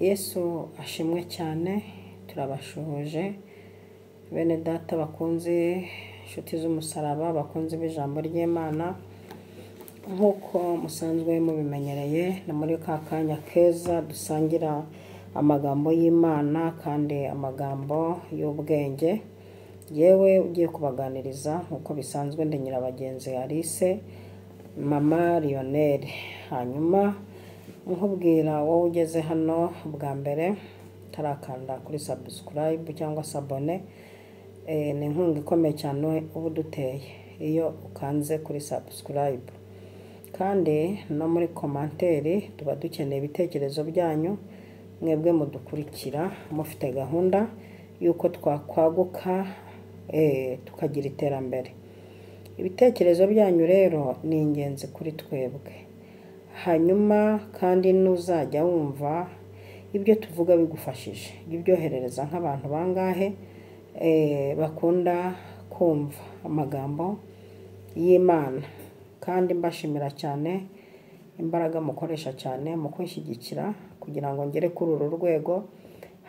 Yesu ashimwe cyane, turabashuhuje bene data bakunze inshuti z'umusaraba, bakunze b'ijambo ry'Imana, nk'uko musanzwe mubimenyereye ni muri ka kanya keza dusangira amagambo y'Imana kandi amagambo y'ubwenge. Yewe ugiye kubaganiriza nk'uko bisanzwe ndi Nyirabagenzi Alice, mama Lionel. Hanyuma nkubwira wowe ugeze hano bwa mbere utarakanda kuri subscribe cyangwa s'abone, ni inkunga ikomeye cyane uba uduteye iyo ukanze kuri subscribe. Kandi no muri commentaire tuba dukeneye ibitekerezo byanyu, mwebwe mudukurikira mufite gahunda y'uko twakwaguka tukagira iterambere. Ibitekerezo byanyu rero ni ingenzi kuri twebwe. Hanyuma kandi nuzajya wumva ibyo tuvuga bigufashije, jya ubyoherereza nk'abantu bangahe bakunda kumva amagambo y'Imana. Kandi mbashimira cyane imbaraga mukoresha cyane mu kunshyigikira kugira ngo ngere kuri uru rwego,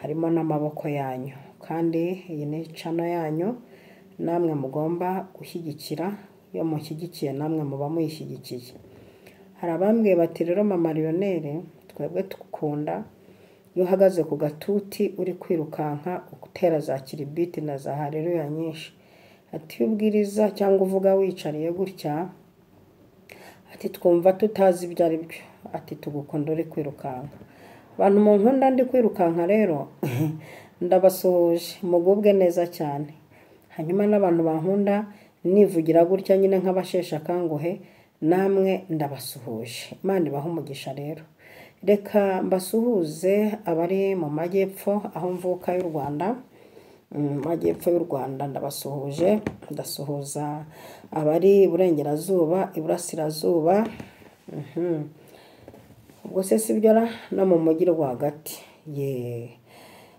harimo n'amaboko yanyu. Kandi iyi ni channel yanyu namwe mugomba gushyigikira, iyo mushyigikiye namwe muba muyishyigikiye. Hari abambwiye bati rero mama Lionel, twebwe tukunda iyo uhagaze ku gatuti uri kwirukanka utera za kiribiti na za haleluya nyinshi. Ati iyo ubwiriza cyangwa uvuga wicariye gutya, ati twumva tutazi ibyo ari byo, ati tugukunda uri kwirukanka. Abantu mu nkunda ndi kwirukanka rero ndabasuhuje, mugubwe neza cyane. Hanyuma n'abantu bankunda nivugira gutya nyine nk'abasheshe akanguhe, namwe ndabasuhuje. Imana ibahe umugisha rero. Reka mbasuhuze abari mu majyepfo aho mvuka y'u Rwanda, mu majyepfo y'u Rwanda ndabasuhuje, ndasuhuza abari iburengerazuba, iburasirazuba, ubwo se sibyo ra, no mu mujyi rwagati. Ye.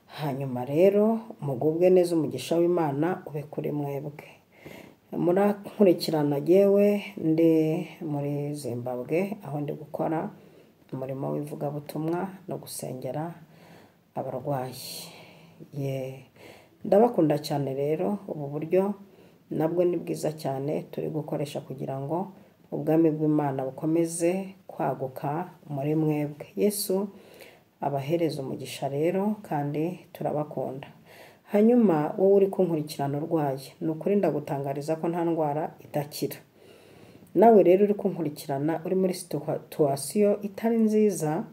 Hanyuma rero mugubwe neza, umugisha w'Imana ube kuri mwebwe. Murankurikirana yewe ndi muri Zimbabwe aho ndi gukora umurimo w'ivugabutumwa no gusengera abarwayi. Ye. Ndabakunda cyane rero, ubu buryo nabwo ni bwiza cyane turi gukoresha kugira ngo ubwami bw'Imana bukomeze kwaguka muri mwebwe. Yesu abahereza umugisha rero kandi turabakunda. Hanyuma wowe uri kunkurikirana urwaye, ni ukuri ndagutangariza ko nta ndwara idakira. Nawe rero uri kunkurikirana uri muri situwasiyo itari nziza,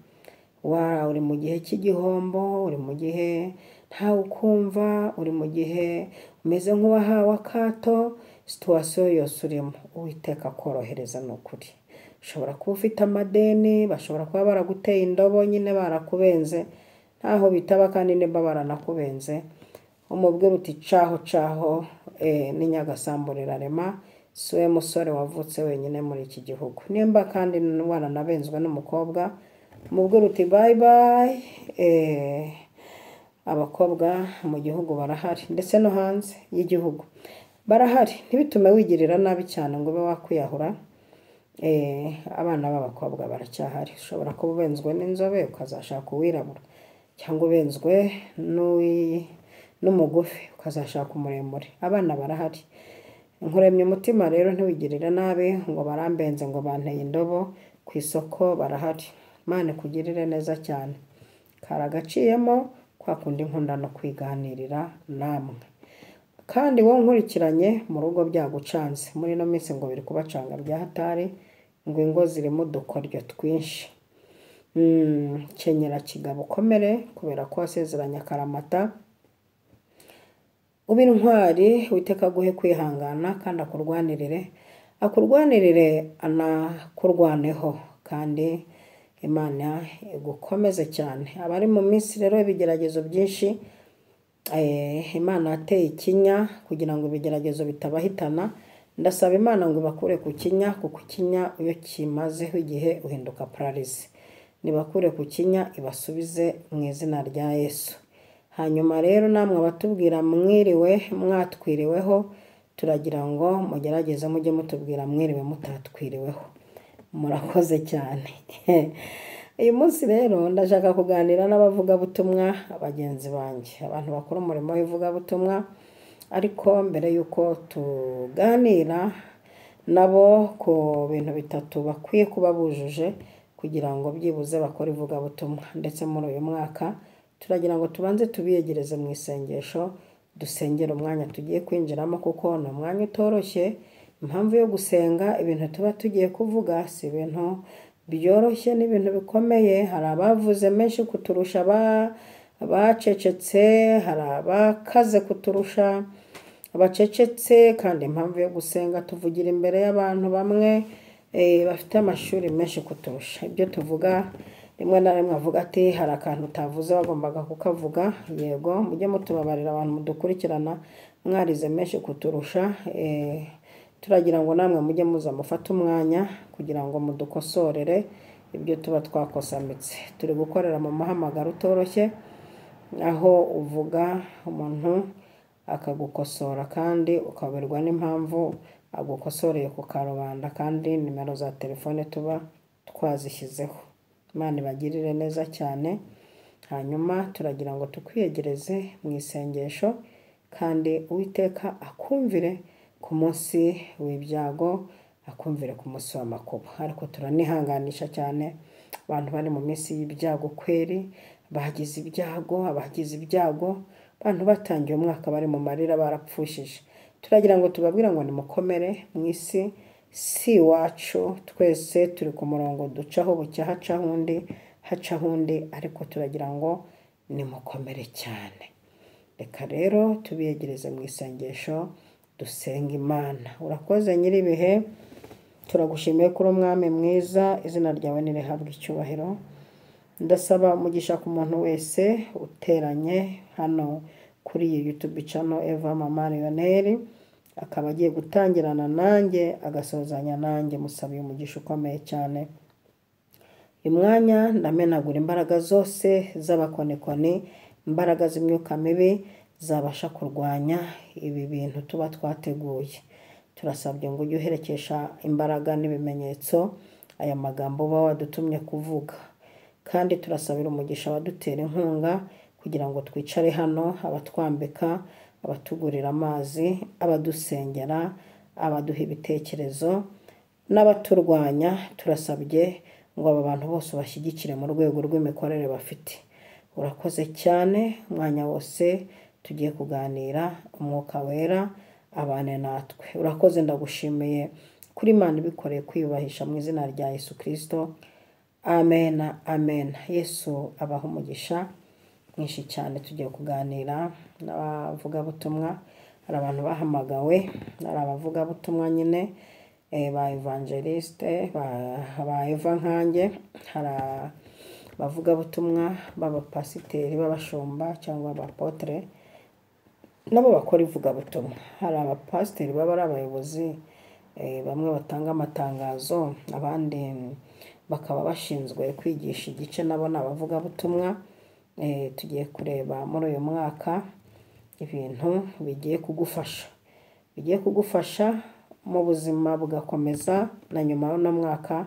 uri mu gihe cy'igihombo, uri mu gihe ntawe ukumva, uri mu gihe umeze nk'uwahawe akato, situwasiyo yose urimo Uwiteka akorohereza ni ukuri. Ushobora kuba ufite amadeni, bashobora kuba baraguteye indobo nyine barakubenze, ntaho bitaba kandi nimba baranakubenze, umubwira uti caho caho, ni Nyagasambu rirarema, si we musore wavutse wenyine muri iki gihugu. Nimba kandi waranabenzwe n'umukobwa, umubwira uti bye bye, abakobwa mu gihugu barahari ndetse no hanze y'igihugu barahari. Ntibitume wigirira nabi cyane ngo ube wakwiyahura. Abana b'abakobwa baracyahari. Ushobora kuba ubenzwe n'inzobe ukazashaka uwirabura, cyangwa ubenzwe n'umugufi ukazashaka umuremure. Abana barahari. Nkuremye umutima rero ntiwigirire nabi ngo barambenze ngo banteye indobo, ku isoko barahari. Imana ikugirire neza cyane. Karagaciyemo kwa kundi nkunda no kwiganirira namwe. Kandi wowe nkurikiranye mu rugo byagucanze, muri ino minsi ngo biri kubacanga bya hatari, ngo ingo zirimo udukoryo twinshi. Kenyera kigabo ukomere kubera ko wasezeranye akaramata, ube intwari, Uwiteka aguhe kwihangana kandi akurwanirire, akurwanirire anakurwaneho, kandi Imana igukomeze cyane. Abari mu minsi rero ibigeragezo byinshi, Imana yateye ikinya kugira ngo ibigeragezo bitabahitana. Ndasaba Imana ngo ibakure ku kinya, kuko ikinya iyo kimazeho igihe uhinduka pararize. Nibakure ku kinya ibasubize mu izina rya Yesu. Hanyuma rero namwe abatubwira mwiriwe mwatwiriweho, turagira ngo mugerageze mujye mutubwira mwiriwe mutatwiriweho. Murakoze cyane. Uyu munsi rero ndashaka kuganira n'abavugabutumwa bagenzi banjye, abantu bakora umurimo w'ivugabutumwa, ariko mbere y'uko tuganira nabo ku bintu bitatu bakwiye kuba bujuje kugira ngo byibuze bakore ivugabutumwa, ndetse muri uyu mwaka turagira ngo tubanze tubiyegereze mu isengesho, dusengere umwanya tugiye kwinjiramo kuko ni umwanya utoroshye. Impamvu yo gusenga, ibintu tuba tugiye kuvuga si ibintu byoroshye, ni ibintu bikomeye. Hari abavuze menshi kuturusha abacecetse, hari abakaze kuturusha abacecetse, kandi impamvu yo gusenga tuvugira imbere y'abantu bamwe bafite amashuri menshi kuturusha. Ibyo tuvuga rimwe na rimwe avuga ati hari akantu utavuze wagombaga kukavuga. Yego, mujye mutubabarira abantu mudukurikirana mwarize menshi kuturusha. Turagira ngo namwe mujye muza mufate umwanya kugira ngo mudukosorere ibyo tuba twakosamitse. Turi gukorera mu muhamagaro utoroshye, aho uvuga umuntu akagukosora kandi ukaberwa n'impamvu agukosoreye ku karubanda, kandi nimero za telefone tuba twazishyizeho. Imana ibagirire neza cyane. Hanyuma turagira ngo tukwiyegereze mu isengesho, kandi Uwiteka akumvire ku munsi w'ibyago, akumvire ku munsi w'amakuba. Ariko turanihanganisha cyane abantu bari mu minsi y'ibyago kweri, bagize ibyago, abagize ibyago, abantu batangiye umwaka bari mu marira barapfushije. Turagira ngo tubabwire ngo nimukomere mu isi, si iwacu, twese turi ku murongo ducaho bucya hacaho undi, hacaho undi, ariko turagira ngo nimukomere cyane. Reka rero tubiyegereze mu isengesho, dusenga Imana. Urakoze nyir'ibihe, turagushimiye kuri umwami mwiza, izina ryawe nirihabwe icyubahiro. Ndasaba umugisha ku muntu wese uteranye hano kuri iyi YouTube channel Eva Mama Lionel, akaba agiye gutangirana nanjye agasozanya nanjye. Musabiye umugisha ukomeye cyane. Uyu mwanya ndamenagura imbaraga zose z'abakonikoni, imbaraga z'imyuka mibi zabasha kurwanya ibi bintu tuba twateguye. Turasabye ngo ujye uherekesha imbaraga n'ibimenyetso aya magambo uba wadutumye kuvuga, kandi turasabira umugisha abadutera inkunga kugira ngo twicare hano, abatwambika, abatugurira amazi, abadusengera, abaduha ibitekerezo n'abaturwanya. Turasabye ngo aba bantu bose bashyigikire mu rwego rw'imikorere bafite. Urakoze cyane, umwanya wose tugiye kuganira, umwuka wera abane natwe. Urakoze, ndagushimiye kuri Imana ibikoreye kwiyubahisha mu izina rya Yesu Kristo. Amen, amen. Yesu abaha umugisha mwinshi cyane. Tugiye kuganira n'abavugabutumwa, hari abantu bahamagawe, hari abavugabutumwa nyine ba evangeliste, ba Eva nkanjye, hari abavugabutumwa b'abapasiteri, b'abashumba cyangwa abapotre, nabo bakora ivugabutumwa. Hari abapasiteri baba ari abayobozi, bamwe batanga amatangazo, abandi bakaba bashinzwe kwigisha igice, nabo ni abavugabutumwa. Tugiye kureba muri uyu mwaka ibintu bigiye kugufasha, bigiye kugufasha mu buzima bugakomeza na nyuma y'uno mwaka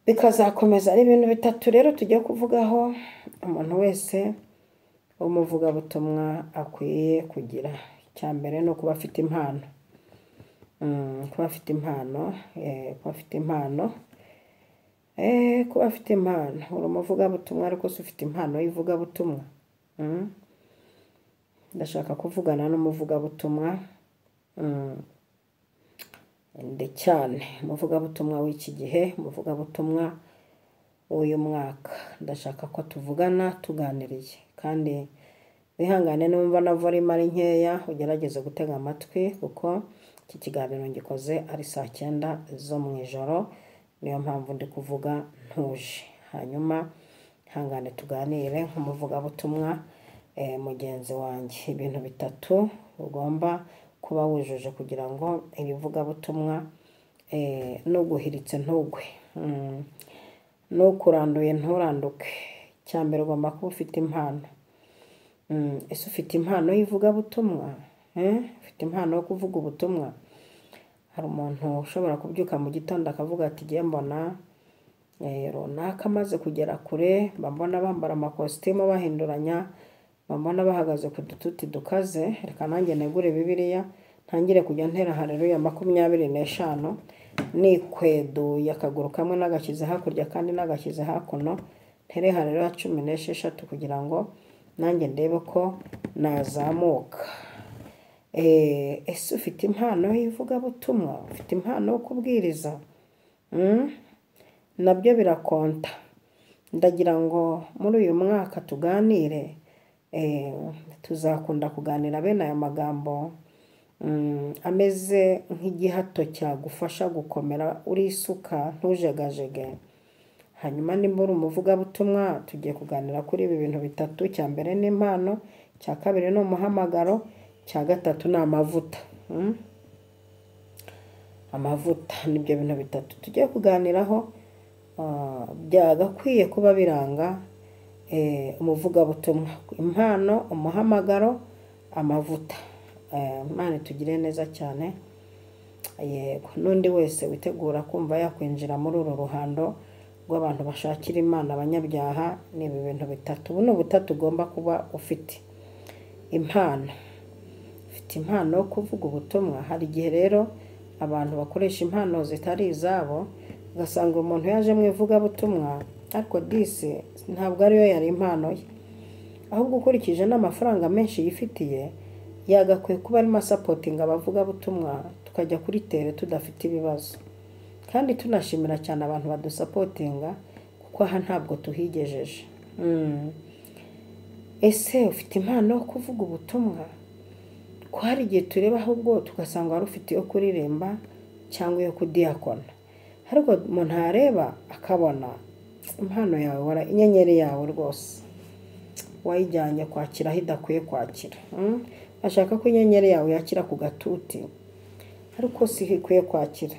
bikazakomeza. Ari ibintu bitatu rero tugiye kuvugaho umuntu wese w'umuvugabutumwa akwiye kugira. Icya mbere ni ukuba afite impano. Kuba afite impano, kuba afite impano, kuba afite impano. Uri umuvugabutumwa ariko se ufite impano y'ivugabutumwa? Ndashaka kuvugana n'umuvugabutumwa cyane, umuvugabutumwa w'iki gihe, umuvugabutumwa w'uyu mwaka. Ndashaka ko tuvugana tuganiriye, kandi wihangane numva na volume ari nkeya, ugerageze gutega amatwi kuko iki kiganiro ngikoze ari saa 9 zo mu ijoro, niyo mpamvu ndi kuvuga ntuje. Hanyuma ihangane tuganire nk'umuvugabutumwa mugenzi wanjye. Ibintu bitatu ugomba kuba wujuje kugira ngo ibivugabutumwa nuguhiritse ntugwe, nukuranduye nturanduke. Icya mbere ugomba kuba ufite impano. Ese ufite impano y'ivugabutumwa? Ufite impano yo kuvuga ubutumwa? Hari umuntu ushobora kubyuka mu gitondo akavuga ati ngiye mbona Runaka amaze kugera kure, mbona bambara amakositimu bahinduranya, mbona bahagaze ku dututi dukaze, reka nanjye negure Bibiliya ntangire kujya ntera haleluya 25, nikweduye akaguru kamwe nagashyize hakurya kandi nagashyize hakuno, ntere haleluya 16 kugira ngo nanjye ndebe ko nazamuka. Ese ufite impano y'ivugabutumwa? Ufite impano yo kubwiriza? Nabyo birakonta. Ndagira ngo muri uyu mwaka tuganire, tuzakunda kuganira bene aya magambo ameze nk'igihato cyagufasha gukomera uri isuka ntujegajege. Hanyuma nimba uri umuvugabutumwa, tugiye kuganira kuri ibi bintu bitatu. Icya mbere ni impano, icya kabiri ni umuhamagaro, icya gatatu ni amavuta. Amavuta nibyo bintu bitatu tugiye kuganiraho, byagakwiye kuba biranga umuvugabutumwa: impano, umuhamagaro, amavuta. Imana itugirire neza cyane. Yego, n'undi wese witegura kumva yakwinjira muri uru ruhando rw'abantu bashakira Imana abanyabyaha, ni ibi bintu bitatu. Ubu ni ubutatu ugomba kuba ufite. Impano, ufite impano yo kuvuga ubutumwa. Hari igihe rero abantu bakoresha impano zitari izabo, ugasanga umuntu yaje mu ivugabutumwa ariko disi ntabwo ariyo yari impano ye, ahubwo ukurikije n'amafaranga menshi yifitiye yagakwiye kuba arimo asapotinga abavugabutumwa, tukajya kuri tere tudafite ibibazo. Kandi tunashimira cyane abantu badusapotinga, kuko aha ntabwo tuhigejeje. Ese ufite impano yo kuvuga ubutumwa? Ko hari igihe tureba ahubwo tugasanga wari ufite iyo kuririmba cyangwa iyo kudiyakona, ariko umuntu areba akabona impano yawe, inyenyeri yawe rwose wayijyanye kwakira aho idakwiye kwakira. Ashaka ko inyenyeri yawe yakira ku gatuti, ariko si ikwiye kwakira.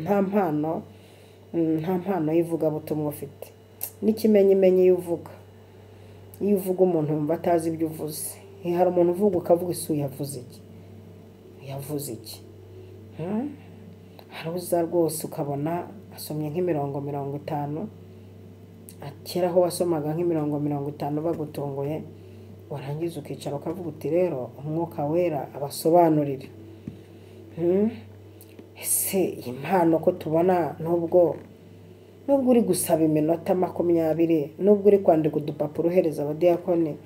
Nta mpano, nta mpano y'ivugabutumwa ufite. N'ikimenyimenyi iyo uvuga, iyo uvuga umuntu yumva atazi ibyo uvuze. Hari umuntu uvuga ukavuga ese yavuze iki, yavuze iki? Hari uza rwose ukabona asomye nk'imirongo 50, kera aho wasomaga nk'imirongo 50 bagutunguye, warangiza ukicara ukavuga uti rero umwuka wera abasobanurire. Ese impano ko tubona nubwo uri gusaba iminota 20, nubwo uri kwandika udupapuro uhereza abadiyakoni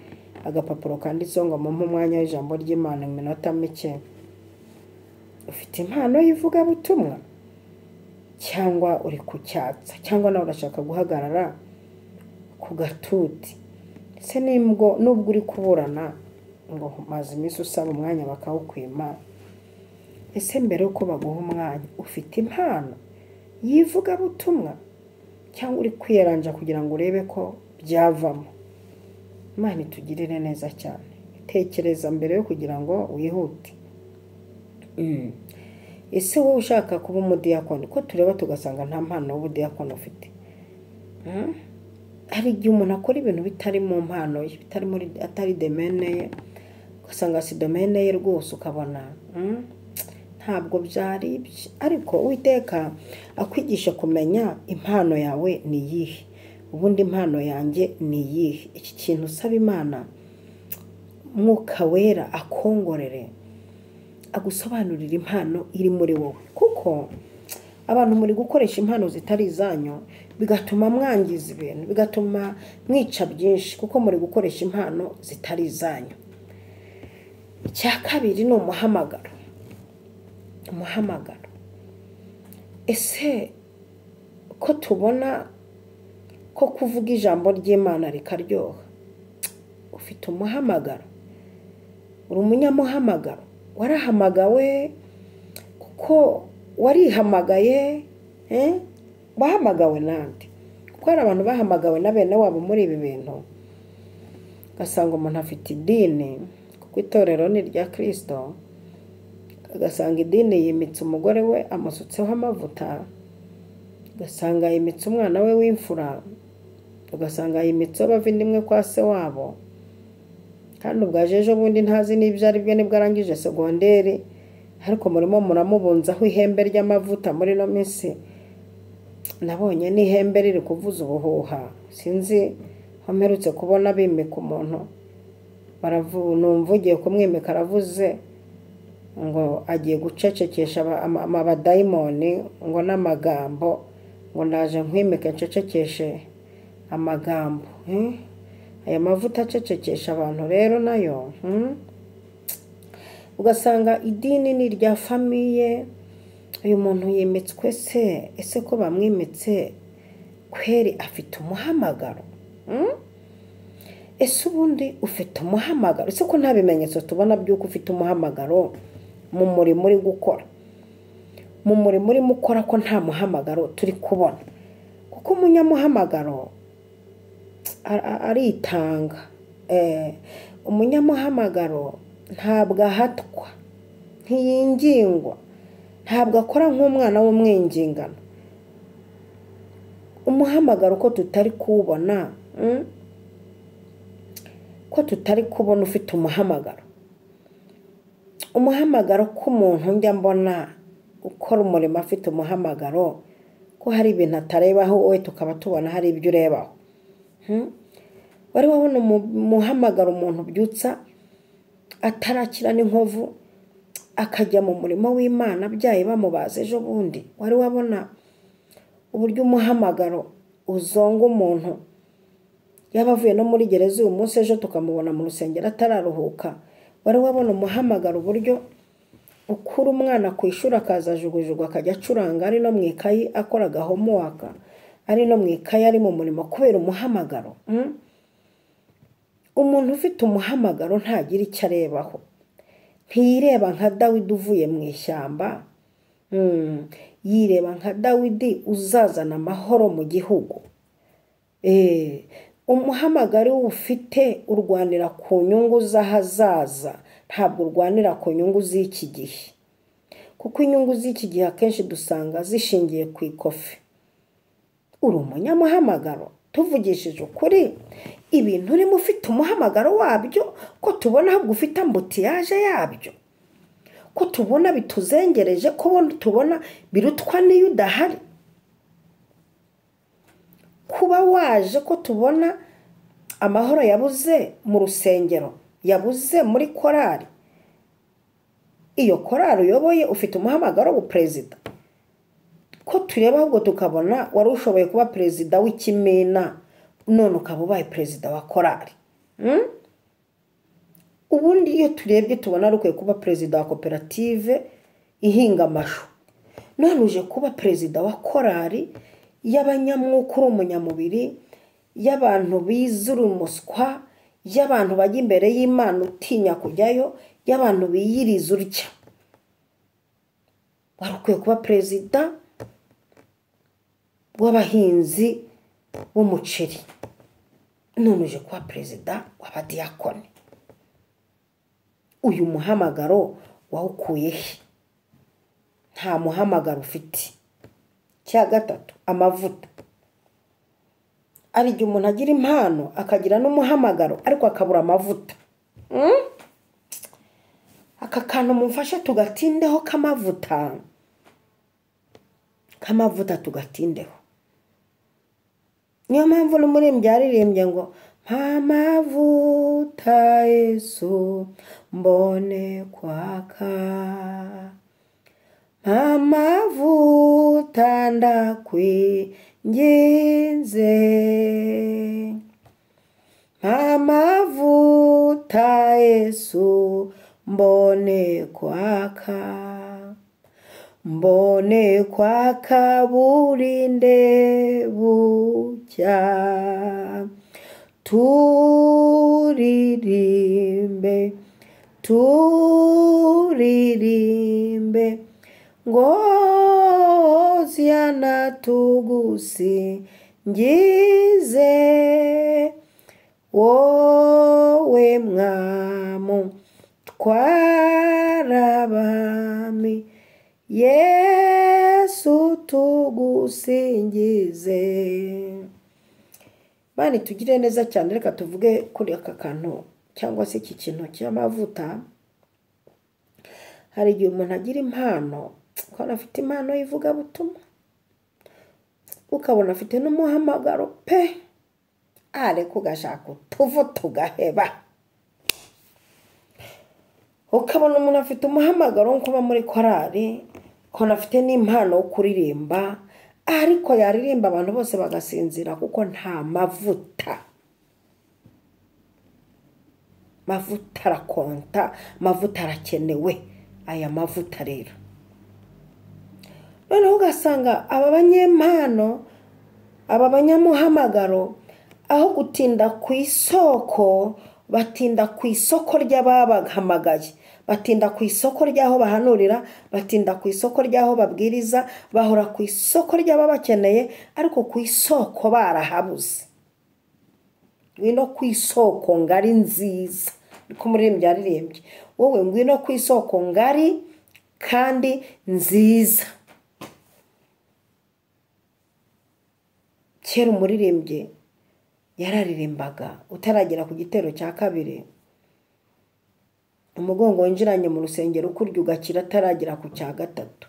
agapapuro kanditseho ngo mumpe umwanya w'ijambo ry'Imana iminota mike, ufite impano y'ivugabutumwa cyangwa uri kucyatsa, cyangwa nawe urashaka guhagarara ku gatuti? Ese nubwo uri kuburana ngo maze iminsi usaba umwanya bakawukwima, ese mbere yuko baguha umwanya ufite impano y'ivugabutumwa cyangwa uri kwiyaranja kugira ngo urebe ko byavamo? Imana itugirire neza cyane. Tekereza mbere yo kugira ngo wihute. Ese wowe ushaka kuba umudiyakoni, ko tureba tugasanga nta mpano y'ubudiyakoni ufite? Hari igihe umuntu akora ibintu bitari mu mpano ye, bitari muri, atari domene ye, ugasanga si domene ye rwose, ukabona ntabwo byari ibye. Ariko Uwiteka akwigisha kumenya impano yawe ni iyihe, ubundi impano yanjye ni iyihe. Iki kintu usaba Imana, Mwuka Wera akongorere, agusobanurira impano iri muri wowe. Kuko abantu muri gukoresha impano zitari izanyu, bigatuma mwangiza ibintu, bigatuma mwica byinshi, kuko muri gukoresha impano zitari izanyu. Icya kabiri ni umuhamagaro. Umuhamagaro, ese ko tubona ko kuvuga ijambo ry'Imana rikaryoha, ufite umuhamagaro? Uri umunyamuhamagaro? Warahamagawe kuko warihamagaye? Wahamagawe nande? Kuko hari abantu bahamagawe na bene wabo muri ibi bintu, ugasanga umuntu afite idini, kuko itorero ni irya Kristo, ugasanga idini yimitse umugore we amusutseho amavuta, ugasanga yimitse umwana we w'imfura, ugasanga yimitse abavindimwe kwa se wabo, kandi ubwo aje ejo bundi ntazi n'ibyo ari byo, nibwo arangije segonderi, ariko murimo muramubunzaho ihembe ry'amavuta muri ino minsi. Nabonye n'ihembe riri kuvuza ubuhuha, sinzi aho mperutse kubona bimika umuntu, numva ugiye kumwimika aravuze ngo agiye gucecekesha abadayimoni ngo n'amagambo, ngo ndaje nkwimike ncecekeshe amagambo. Aya mavuta acecekesha abantu rero nayo, ugasanga idini ni irya famiye. Uyu muntu yimitswe se, ese ko bamwimitse kweri afite umuhamagaro? Ese ubundi ufite umuhamagaro? Ese ko nta bimenyetso tubona by'uko ufite umuhamagaro mu murimo uri gukora? Mu murimo urimo ukora ko nta muhamagaro turi kubona? Kuko umunyamuhamagaro aritanga. Umunyamuhamagaro ntabwo ahatwa, ntiyingingwa, ntabwo akora nk'umwana w'umwingingano. Umuhamagaro ko tutari kuwubona, ko tutari kubona ufite umuhamagaro. Umuhamagaro k'umuntu njya mbona ukora umurimo afite umuhamagaro, ko hari ibintu atarebaho wowe tukaba tubona hari ibyo urebaho. Wari wabona umuhamagaro umuntu ubyutsa atarakira n'inkovu akajya mu murimo w'Imana abyaye bamubaza ejo bundi? Wari wabona uburyo umuhamagaro uzonga umuntu, yaba avuye no muri gereza uyu munsi ejo tukamubona mu rusengero atararuhuka? Wari wabona umuhamagaro uburyo ukura umwana ku ishuri akaza ajugujugu akajya acuranga ari no mu ikayi akora homework, ari no mu ikayi ari mu murimo kubera umuhamagaro? Umuntu ufite umuhamagaro ntagira icyo arebaho, ntiyireba nka Dawidi uvuye mu ishyamba, yireba nka Dawidi uzazana amahoro mu gihugu. Umuhamagaro ufite urwanira ku nyungu z'ahazaza, ntabwo urwanira ku nyungu z'iki gihe, kuko inyungu z'iki gihe akenshi dusanga zishingiye ku ikofi. Uri umunyamuhamagaro, tuvugishije ukuri, ibintu urimo ufite umuhamagaro wabyo, ko tubona ahubwo ufite ambutiyaje yabyo, ko tubona bituzengereje, ko tubona birutwa n'iyo udahari. Kuba waje ko tubona amahoro yabuze mu rusengero, yabuze muri korali, iyo korali uyoboye ufite umuhamagaro wa perezida, ko tureba ahubwo tukabona wari ushoboye kuba perezida w'ikimina none ukaba ubaye perezida wa korali. Ubundi iyo turebye tubona ari ukwiye kuba perezida wa koperative ihinga amashu, none uje kuba perezida wa korali y'abanyamwuka uri umunyamubiri, y'abantu bizura umuswa, y'abantu bajya imbere y'Imana utinya kujyayo, y'abantu biyiriza urya. Wari ukwiye kuba perezida w'abahinzi b'umuceri, none uje kuba perezida w'abadiyakoni. Uyu muhamagaro wawukuye he? Nta muhamagaro ufite. Cya gatatu, amavuta. Hari igihe umuntu agira impano akagira n'umuhamagaro ariko akabura amavuta. Aka kantu mumfashe tugatindeho k'amavuta, k'amavuta tugatindeho. Niyo mpamvu n'umuririmbyi yaririmbye ngo amavuta Yesu mbone kwaka, amavuta ndakwinginze, amavuta Yesu mbone kwaka, mbone kwaka burinde bucya, turirimbe turirimbe ngo Hosiana tugusingize, wowe mwamu twarabami, Yesu tugusingize. Bani tugire neza cyane. Reka tuvuge kuri aka kantu cyangwa se iki kintu cy'amavuta. Hari igihe umuntu agira impano, ukabona afite impano y'ivugabutumwa, Ukabona afite n'umuhamagaro pe, ariko ugashaka utuvu tugaheba. Ukabona umuntu afite umuhamagaro wo kuba muri korari, ukabona afite n'impano yo kuririmba, ariko yaririmba abantu bose bagasinzira kuko nta mavuta. Mavuta arakonta, amavuta arakenewe, aya mavuta rero. Noneho ugasanga aba banyempano, aba banyamuhamagaro, aho gutinda ku isoko, batinda ku isoko ry'ababahamagaye, batinda ku isoko ry'aho bahanurira, batinda ku isoko ry'aho babwiriza, bahora ku isoko ry'ababakeneye, ariko ku isoko barahabuze. Ngwino ku isoko ngari nziza, niko umuririmbyi yaririmbye, wowe ngwino ku isoko ngari kandi nziza. Kera umuririmbyi yararirimbaga utaragera ku gitero cya kabiri, umugongo winjiranye mu rusengero ukurya ugakira ataragera ku cya gatatu.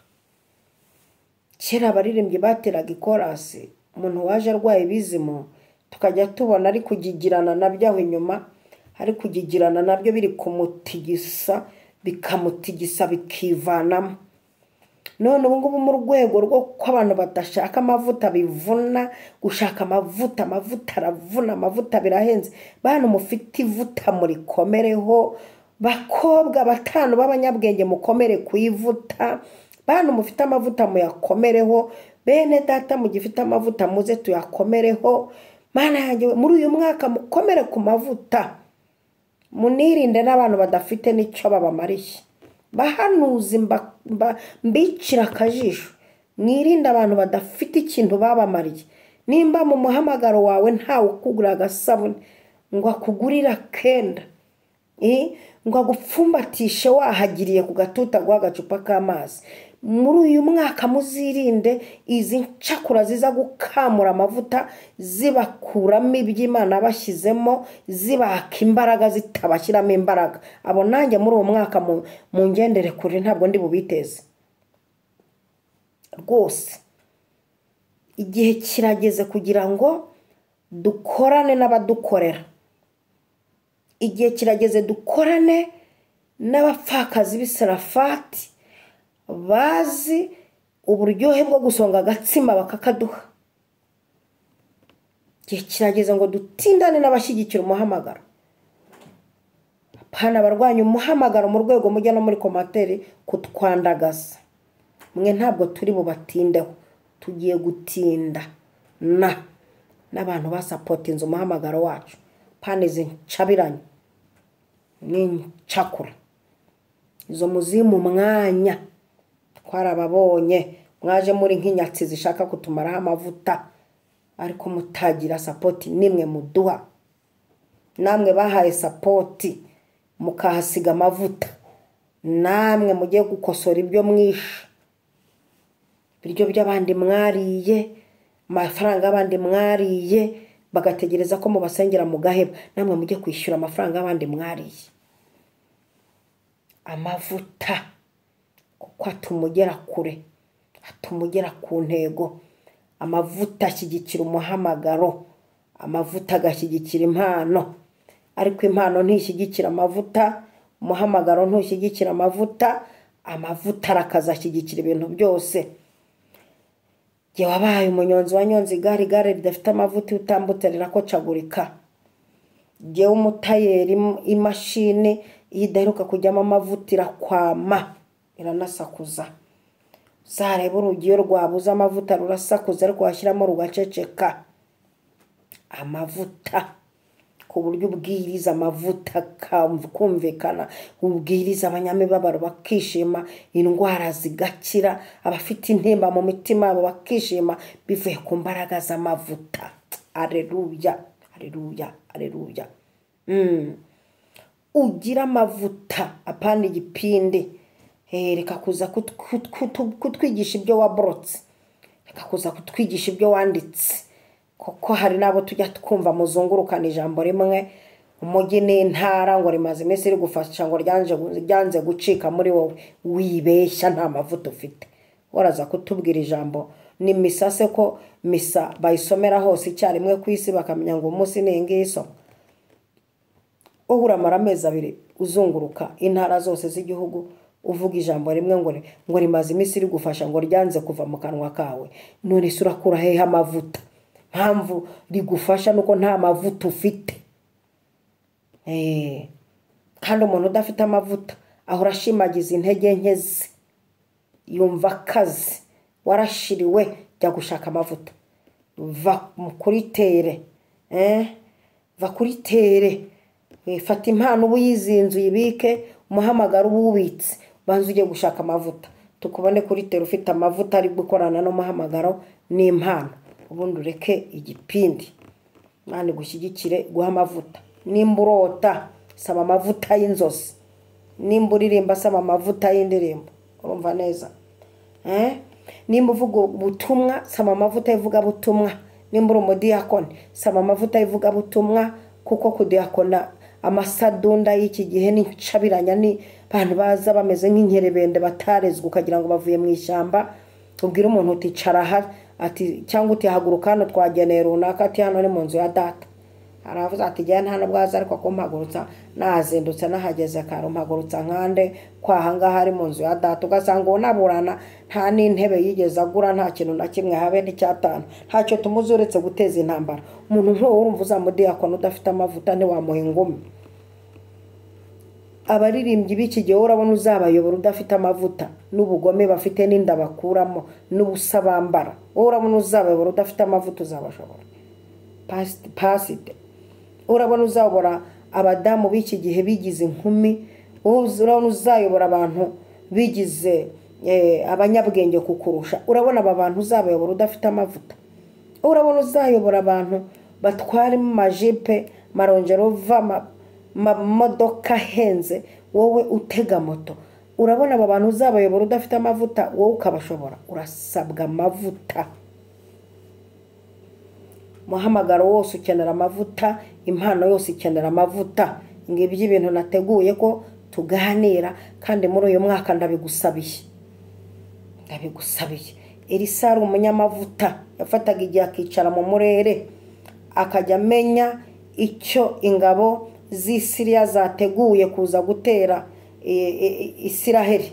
Kera abaririmbyi bateraga ikorasi, umuntu waje arwaye ibizimu tukajya tubona ari kugigirana nabyo aho inyuma, ari kugigirana nabyo biri kumutigisa, bikamutigisa bikivanamo. None ubu ngubu mu rwego rwo ko abantu badashaka amavuta bivuna, gushaka amavuta, amavuta aravuna, amavuta birahenze. Bantu mufite ivuta murikomereho, bakobwa batanu b'abanyabwenge mukomere ku ivuta, bantu mufite amavuta muyakomereho, bene data mugifite amavuta muze tuyakomereho. Mana yanjye, muri uyu mwaka mukomere ku mavuta, munirinde n'abantu badafite n'icyo babamariye. Bahanuzi mbicira akajisho, mwirinde abantu badafite ikintu babamariye. Nimba mu muhamagaro wawe ntawe ukugura agasabune ngo akugurire akenda, ngo agupfumbatishe wahagiriye ku gatuta guha agacupa k'amazi, muri uyu mwaka muzirinde izi ncakura ziza gukamura amavuta, zibakuramo iby'Imana bashyizemo, zibaka imbaraga zitabashyiramo imbaraga. Abo nanjye muri uwo mwaka mu ngendere kure, ntabwo ndi bubiteze rwose. Igihe kirageze kugira ngo dukorane n'abadukorera. Igihe kirageze dukorane n'abapfakazi b'Isarafati bazi uburyohe bwo gusonga agatsima bakakaduha. Igihe kirageze ngo dutindane n'abashyigikira umuhamagaro, apana abarwanya umuhamagaro mu rwego mujya no muri komateri kutwandagaza. Mwe ntabwo turi bubatindeho, tugiye gutinda na n'abantu basapotinze umuhamagaro wacu, apana izi ncabiranye n'incakura izo muzimu mwanya. Twarababonye mwaje muri nk'inyatsi zishaka kutumaraho amavuta, ariko mutagira sapoti nimwe muduha. Namwe bahaye sapoti mukahasiga amavuta, namwe mugiye gukosora ibyo mwishe, ibiryo by'abandi mwariye, amafaranga y'abandi mwariye, bagategereza ko mubasengera mugaheba, namwe mujye kwishyura amafaranga y'abandi mwariye. Amavuta kuko atumugera kure, atumugera ku ntego. Amavuta ashyigikira umuhamagaro, amavuta agashyigikira impano, ariko impano ntishyigikira amavuta, umuhamagaro ntushyigikira amavuta, amavuta arakaza ashyigikira ibintu byose. Jye wabaye umunyonzi wanyonze igare, igare ridafite amavuta iyo utambutse rirakocagurika. Jyewe umutayeri imashini iyo idaheruka kujyamo amavuta irakwama, iranasakuza. Uzarebe urugi iyo rwabuze amavuta rurasakuza, ariko washyiramo rugaceceka. Amavuta ku buryo ubwiriza amavuta kumvikana, ubwiriza abanyamibabaro bakishima, indwara zigakira, abafite intimba mu mitima yabo bakishima, bivuye ku mbaraga z'amavuta. Aleluya, aleluya, aleluya. Ugira amavuta apana igipindi. Reka kuza kutwigisha ibyo waborotse, reka kuza kutwigisha ibyo wanditse, kuko hari n'abo tujya twumva muzungurukana ijambo rimwe, umujyi n'intara ngo rimaze iminsi rigufasha ngo ryanze gucika muri wowe. Wibeshya, nta mavuta ufite. Waraza kutubwira ijambo Ni misa se ko misa bayisomera hose icyarimwe ku isi bakamenya ngo umunsi ni iyi ngiyi isoma? Wowe uramara amezi 2 uzunguruka intara zose z'igihugu uvuga ijambo rimwe ngo rimaze iminsi rigufasha, ngo ryanze kuva mu kanwa kawe. None se urakura hehe amavuta? Mpamvu rigufasha nuko nta mavuta ufite. Kandi umuntu udafite amavuta ahora ashimagiza intege nke ze, yumva akazi. Warashiriwe, jya gushaka amavuta, va kuri tere, va kuri tere, fata impano uba uyizinze uyibike, umuhamagaro uba uwubitse, banza ujye gushaka amavuta, tukubone kuri tere ufite amavuta ari gukorana n'umuhamagaro n'impano, ubundi ureke igipindi. Imana igushyigikire guha amavuta. Nimba urota saba amavuta y'inzozi, nimba uririmba saba amavuta y'indirimbo, urumva neza? Nimba uvuga ubutumwa saba amavuta y'ivugabutumwa, nimba uri umudiyakoni saba amavuta y'ivugabutumwa, kuko kudiyakona amasadunda y'iki gihe n'incabiranya, ni abantu baza bameze nk'inkerebende batarezwe, ukagira ngo bavuye mu ishyamba. Ubwira umuntu uti icara aha, ati cyangwa uti haguruka hano twageneye runaka, ati hano ni mu nzu ya data. Aravuze ati jya nta nubwo aza, ariko kumpagurutsa nazindutse nahageze kare, umpagurutsa nkande ko aha ngaha ari mu nzu ya data. Ugasanga uwo naburana nta n'intebe yigeze agura, nta kintu na kimwe, habe n'icyatanu, ntacyo tumuzi uretse guteza intambara. Umuntu nk'uwo urumva uzamudiyakona udafite amavuta ntiwamuha ingumi. Abaririmbyi b'iki gihe urabona uzabayobora udafite amavuta, n'ubugome bafite n'inda bakuramo n'ubusa bambara, wowe urabona uzabayobora udafite amavuta uzabashobora? Pasite urabona uzayobora abadamu b'iki gihe bigize inkumi, urabona uzayobora abantu bigize abanyabwenge kukurusha, urabona aba bantu uzabayobora udafite amavuta? Urabona uzayobora abantu batwara amajipe, marongerova, amamodoka ahenze, wowe utega moto, urabona aba bantu uzabayobora udafite amavuta, wowe ukabashobora? Urasabwa amavuta. Umuhamagaro wose ukenera amavuta, impano yose ikenera amavuta. Ngibyo ibintu nateguye ko tuganira, kandi muri uyu mwaka ndabigusabiye, ndabigusabiye. Elisa ari umunyamavuta, yafataga igihe akicara mu murere, akajya amenya icyo ingabo z'Isiriya zateguye kuza gutera Isiraheli,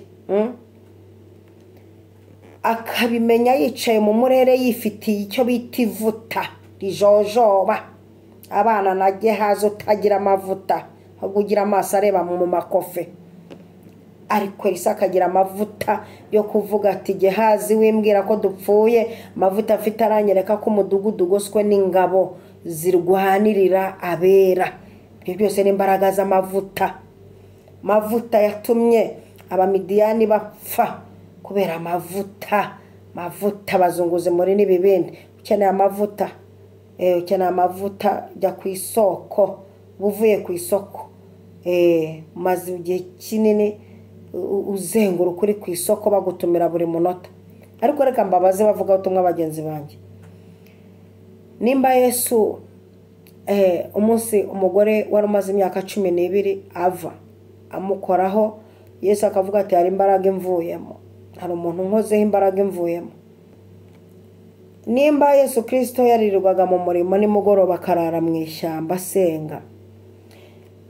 akabimenya yicaye mu murere, yifitiye icyo bita ivuta rijojoba. Abana na Gehazi utagira amavuta, ahubwo ugira amaso areba mu makofe. Ariko Elisa akagira amavuta yo kuvuga ati Gehazi wimbwira ko dupfuye, amavuta afite aranyereka ko umudugudu ugoswe n'ingabo zirwanirira abera. Ibyo byose ni imbaraga z'amavuta. Amavuta yatumye Abamidiyani bapfa kubera amavuta. Amavuta bazunguze muri n'ibibindi. Ukeneye amavuta, ukeneye amavuta, jya ku isoko, uvuye ku isoko, maze igihe kinini uzenguruka uri ku isoko bagutumira buri munota. Ariko reka mbabaze bavuga ubutumwa bagenzi banjye, nimba Yesu umunsi umugore wari umaze imyaka 12 ava amukoraho, Yesu akavuga ati hari imbaraga imvuyemo, hari umuntu nkozeho imbaraga imvuyemo. Nimba Yesu Kristo yaririrwaga mu murimo nimugoroba akarara mu ishyamba asenga,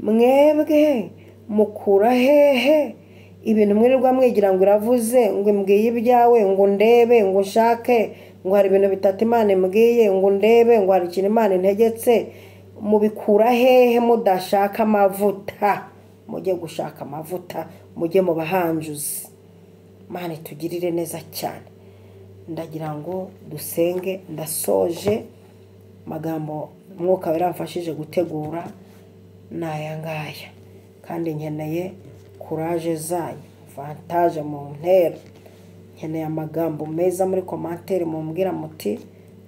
mwebwe mukura hehe ibintu mwirirwa mwigira ngo iravuze, ngo imbwiye ibyawe, ngo ndebe, ngo nshake, ngo hari ibintu bitatu Imana imbwiye, ngo ndebe, ngo hari ikintu Imana integetse? Mubikura hehe mudashaka amavuta? Mujye gushaka amavuta, mujye mu bahanjuzi. Imana itugirire neza cyane. Ndagira ngo dusenge, ndasoje amagambo Umwuka Wera yamfashije gutegura ni aya ngaya, kandi nkeneye kuraje zanyu, vantaje mu ntera, nkeneye amagambo meza muri komantere mumbwira muti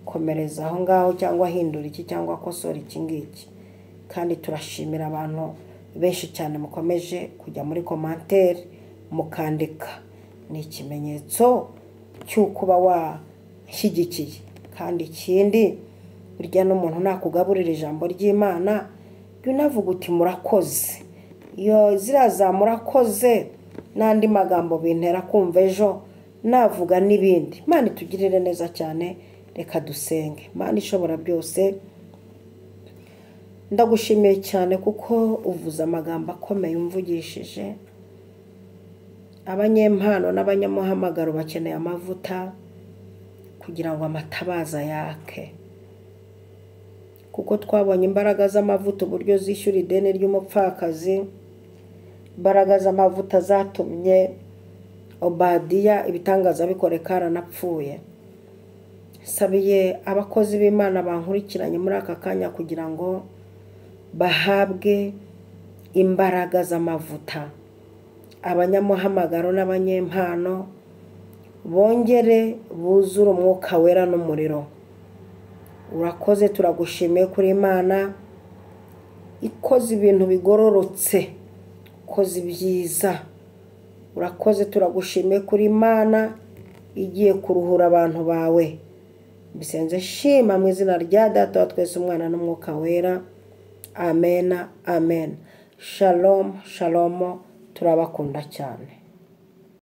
komereza aho ngaho, cyangwa hindura iki, cyangwa kosora iki ngiki. Kandi turashimira abantu benshi cyane mukomeje kujya muri komantere mukandika, ni ikimenyetso cy'uko uba washyigikiye. Kandi ikindi, burya n'umuntu nakugaburira ijambo ry'Imana, jya unavuga uti murakoze. Iyo ziriya za murakoze n'andi magambo bintera kumva ejo navuga n'ibindi. Imana itugirire neza cyane. Reka dusenge. Imana ishobora byose, ndagushimiye cyane kuko uvuze amagambo akomeye umvugishije. Abanyempano n'abanyamuhamagaro bakeneye amavuta kugira ngo amatabaza yake, kuko twabonye imbaraga z'amavuta uburyo zishyura ideni ry'umupfakazi. Imbaraga z'amavuta zatumye Obadiya ibitangaza bikoreka aranapfuye. Sabiye abakozi b'Imana bankurikiranye muri aka kanya kugira ngo bahabwe imbaraga z'amavuta. Abanyamuhamagaro n'abanyempano bongere buzure umwuka wera n'umuriro. Urakoze, turagushimiye kuri Imana ikoze ibintu bigororotse, ikoze ibyiza. Urakoze, turagushimiye kuri Imana igiye kuruhura abantu bawe. Mbisenze shima mu izina rya Data wa twese, Umwana n'Umwuka Wera. Amena, amen. Shalom, shalom. Turabakunda cyane.